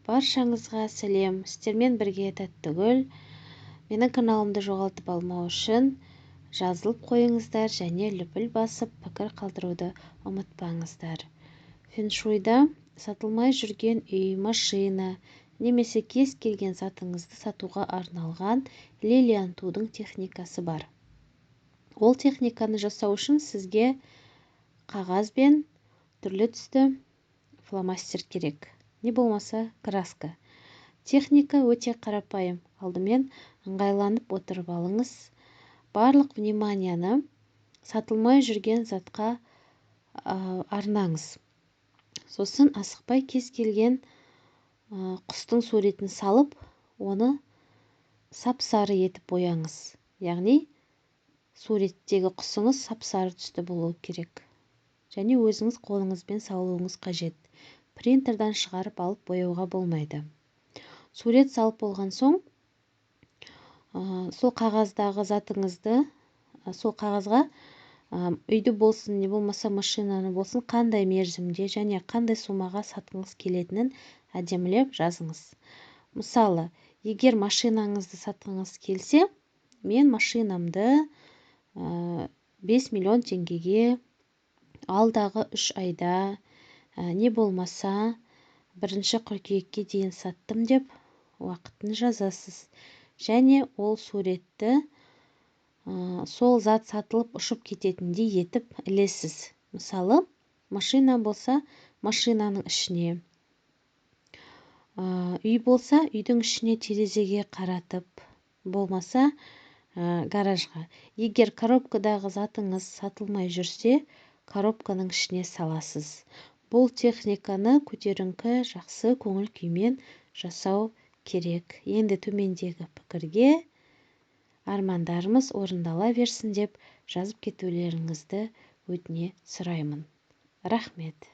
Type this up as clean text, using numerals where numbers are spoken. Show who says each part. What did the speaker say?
Speaker 1: Баршаңызға сәлем! Сіздермен бірге Тәттігүл. Менің каналымды жоғалтып алмау үшін жазылып қойыңыздар және лүпіл басып, пікір қалдыруды ұмытпаңыздар. Фэншуйда сатылмай жүрген үй, машина немесе кез келген затыңызды сатуға арналған Лилиан Тудың техникасы бар. Ол техниканы жасау үшін сізге қағаз бен түрлі түсті фломастер керек, не болмаса краска. Техника өте қарапайым. Алдымен ыңғайланып отырып алыңыз. Барлық вниманияны сатылмай жүрген затқа арнаңыз. Сосын асықпай кез келген құстың суретін салып, оны сап-сары етіп бояңыз. Яғни суреттегі құсыңыз сап-сары түсті болуы керек. Және өзіңіз қолыңызбен салуыңыз қажет. Принтерден шығарып алып бояуға болмайды. Сурет салып болған соң, сол қағаздағы затыңызды, сол қағазға үйді болсын, не болмаса машинаны болсын, қандай мерзімде және қандай суммаға сатқыңыз келетінін әдемілеп жазыңыз. Мысалы, егер машинаңызды сатқыңыз келсе, мен машинамды 5 миллион теңгеге алдағы 3 айда, не болмаса 1 қыркүйекке дейін саттым деп уақытын жазасыз. Және ол суретті сол зат сатылып, ұшып кететіндей етіп ілесіз. Мысалы, машина болса, машинаның ішіне, үй болса, үйдің ішіне терезеге қаратып, болмаса гаражға. Егер коробкадағы затыңыз сатылмай жүрсе, коробканың ішіне саласыз. Бұл техниканы көтеріңкі, жақсы көңіл күймен жасау керек. Енді төмендегі пікірге «Армандарымыз орындала берсін» деп жазып кетулеріңізді өтіне сұраймын. Рахмет!